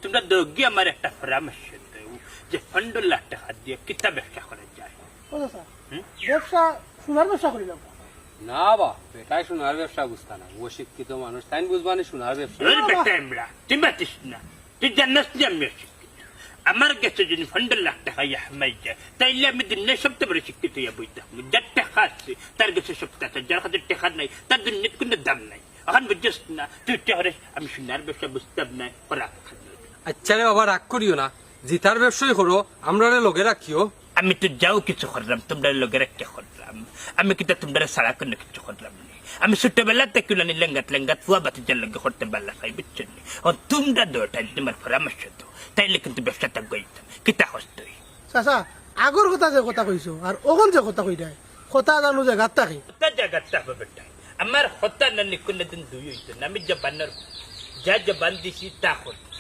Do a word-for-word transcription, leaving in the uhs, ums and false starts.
তুমরা দুইওগিয়ে আমারে একটা পরামর্শ দেও যে পনরো লাখ টেকা দিয়া কিতা ব্যবসা করা যায়। ও চাচা, ব্যবসা, সোনার ব্যবসা করিলাও। না বা, বেটায় সোনার ব্যবসা বুঝতা না, অশিক্ষিত মানুষ, তাইন বুঝবা নি সোনার ব্যবসা। ওরে বেটা ইমরা, তুই মাতিস না, তুই জানস নি আমি অশিক্ষিত। আমার গেছে যদি পনরো লাখ টেকা ইয়া হামাই যায়, তাইলে আমি দুনিয়ার সবচেয়ে বড় শিক্ষিত ইয়া বই থাকমু। যার টেকা আছে, তার গেছে সবতা আছে, যার কাছে টেকা নাই, তার দুনিয়াত কুনু দাম নাই। অখন বুঝছস না, তুই ইচ্ছা করিস আমি সোনার ব্যবসা বুঝতাম না, করা খান। আচ্ছা রে বাবা, রাগ করিও না, জিতার ব্যবসাই করো, আমরারে লগে রাখিও। আমি তো যাও কিছু করলাম, তুমরারে লগে রাখিয়া করলাম। আমি কিতা তুমরারে ছাড়া কুনু কিছু করলাম নি। আমি ছোটবেলা থাকি অলানি লেঙ্গাত লেঙ্গাত ফুয়া ভাতিজার লগে করতে ভালা পাই, বুঝছো নি? ও তুমরা দুইওটায় তুমার পরামর্শ দেও, তাইলে কিন্তু ব্যবসাটা গইতাম। কিতা কস তুই? চাচা, আগর কথা যে কথা কইছো, আর অখন যে কথা কইরায়, কথা জানো যে গাত থাকি। কথা জাগাত থাকবো বেটা। আমার কথা নানি কুনুদিন দুই অইতো না, আমি জবানর, যা জবান দিছি তা করছি।